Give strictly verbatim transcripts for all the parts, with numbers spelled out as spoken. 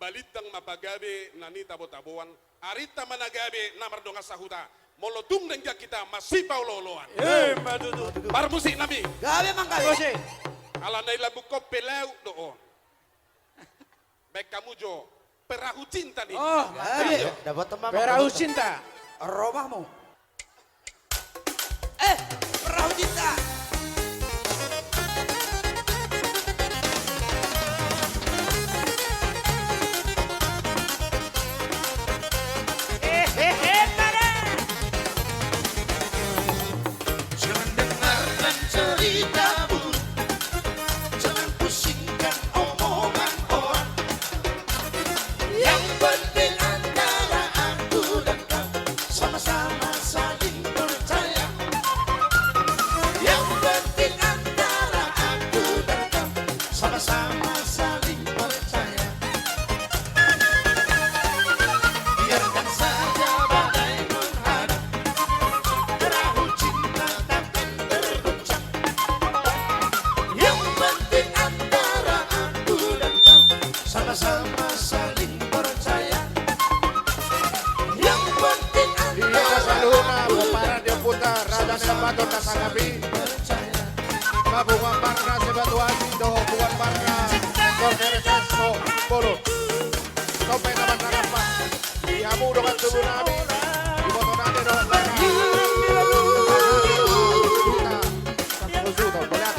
Alintang ma pagabe na nitabo-taboan, arinta ma na gabe na mardongan sahuta. Molo tung denggan hita masipaolo-oloan. Emma tutu. Parmusik nami. Gabe manggabe. Musik. Ala na i lambungkon pe laut do on. Baen hamu jo perahu cinta ni. Oh, gabe. Perahu cinta. Rumahmu. Eh, perahu cinta. Jangan dengarkan cerita buruk, jangan pusingkan omongan orang. Yang penting antara aku dan kau sama-sama saling percaya. Yang penting antara aku dan kau sama-sama saling percaya. Biarkan saja badai menghadang, perahu cinta takkan tergoncang. Yang penting antara aku dan kau sama-sama saling percaya. Yang penting antara aku dan kau. Di atas saluhutna pomparan ni ompunta Raja Nai Ambaton na sangap i, Kabungan Marga Sibatu Asin dohot Kabungan Marga Kornelis Esko Bolo. Topeng na marnarapa di hamu dongan tubu nami, iboto nami dohot nami. Suta, suta, melihat.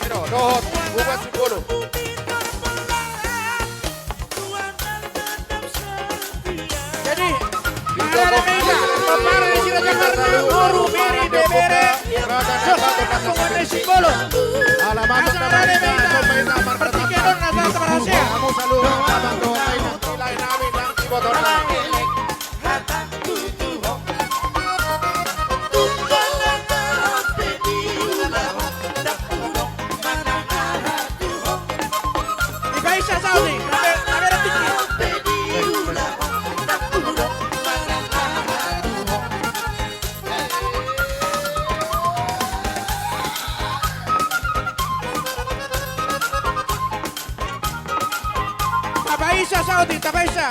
Edo, dohot Bunga Sibolo. Jadi, ala na mega, pomparan ni si Raja Karna, boru, bere, ibebere, sos, Bunga Sibolo. Ala masuk na mega, partingkian on na sahat marhasea. Hamu saluhut, abang dohot inang, nilai nami nang iboto nami. Dipaisa saut i, tabe, tabe tingki. Tapaisa saut i, tapaisa.